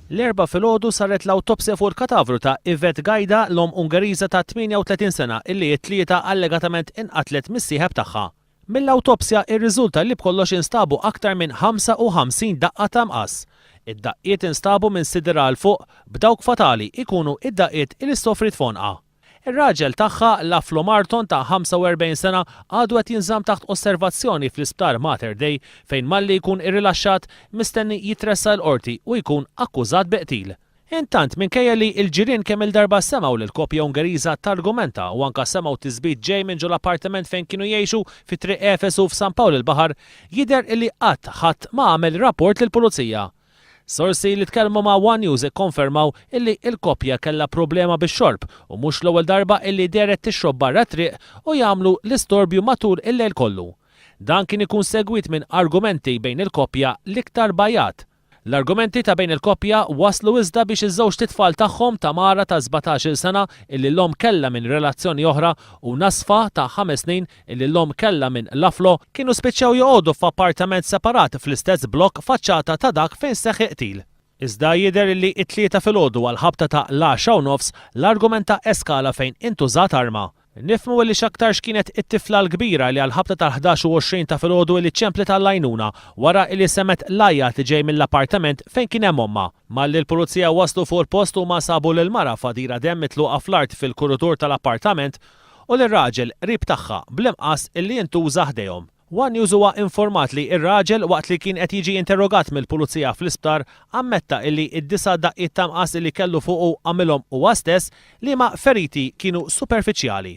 L-Erbgħa filgħodu saret l-awtopsja fuq il-katavru ta' Yvette Gajda, l-omm Ungeriża ta' 38 sena illi t-Tlieta allegatament inqatlet mis-sieħeb tagħha. Mill-awtopsja irriżulta li b'kollox instabu aktar minn 55 daqqa ta' mqass. Id-daqqiet instabu minn sidirha 'l fuq, b'dawk fatali jkunu id-daqqiet illi sofriet f'għonqha. Ir-raġel tagħha, Laflo Marton ta' 45 sena, għadu qed jinżamm taħt osservazzjoni fl-Isptar Mater Dei fejn malli jkun irrilaxxat mistenni jitressaq il-Qorti u jkun akkużat bi qtil. Intant, minkejja li l-ġirien kemm-il darba semgħu lill-koppja Ungeriża targumenta u anka semgħu tisbit ġej minn ġol-appartament fejn kienu jgħixu fi Triq Efesu f'San Pawl il-Baħar, jidher illi qatt ħadd ma għamel rapport lill-Pulizija. Sorsi li tkellmu ma' one News ikkonfermaw illi l-koppja kellha problema bix-xorb u mhux l-ewwel darba illi dehret tixrob barra t-triq u jagħmlu l-istorbju matul il-lejl kollu. Dan kien ikun segwit minn argumenti bejn il-koppja l-iktar b'għajat. L-argumenti ta' bejn il-koppja wasslu iżda biex iż-żewġt itfal tagħhom, Tamara ta' 17-il sena illi l-omm kellha minn relazzjoni oħra u Nasfa ta' ħames snin li l-omm kellha minn Laflo, kienu spiċċaw joqogħdu f'appartament separat fl-istess blokk faċċata ta' dak fejn seħħ il-qtil. Iżda jidher li t-Tlieta filgħodu għall-ħabta ta' l-għaxra u nofs, l-argument ta' eskala fejn intużat arma. Nifhmu li x'aktarx kienet it-tifla l-kbira li għall-ħabta tal-ħdax u 20 ta' filgħodu li ċemplet għall-għajnuna wara li semgħet l-għajjat li ġej mill-appartament fejn kien hemm ommha. Malli l-Pulizija waslu fuq il-post huma sabu lill-mara f'għadira demm mitluqa fl-art fil-kuritur tal-appartament u lir-raġel qrib tagħha bl-imqass illi jintuża ħdejhom. One News huwa informat li r-raġel waqt li kien qed jiġi interrogat mill-Pulizija fl-isptar ammetta illi d-disa' daqqiet ta' mqass illi kellu fuqu għamilhom huwa stess liema feriti kienu superfiċjali.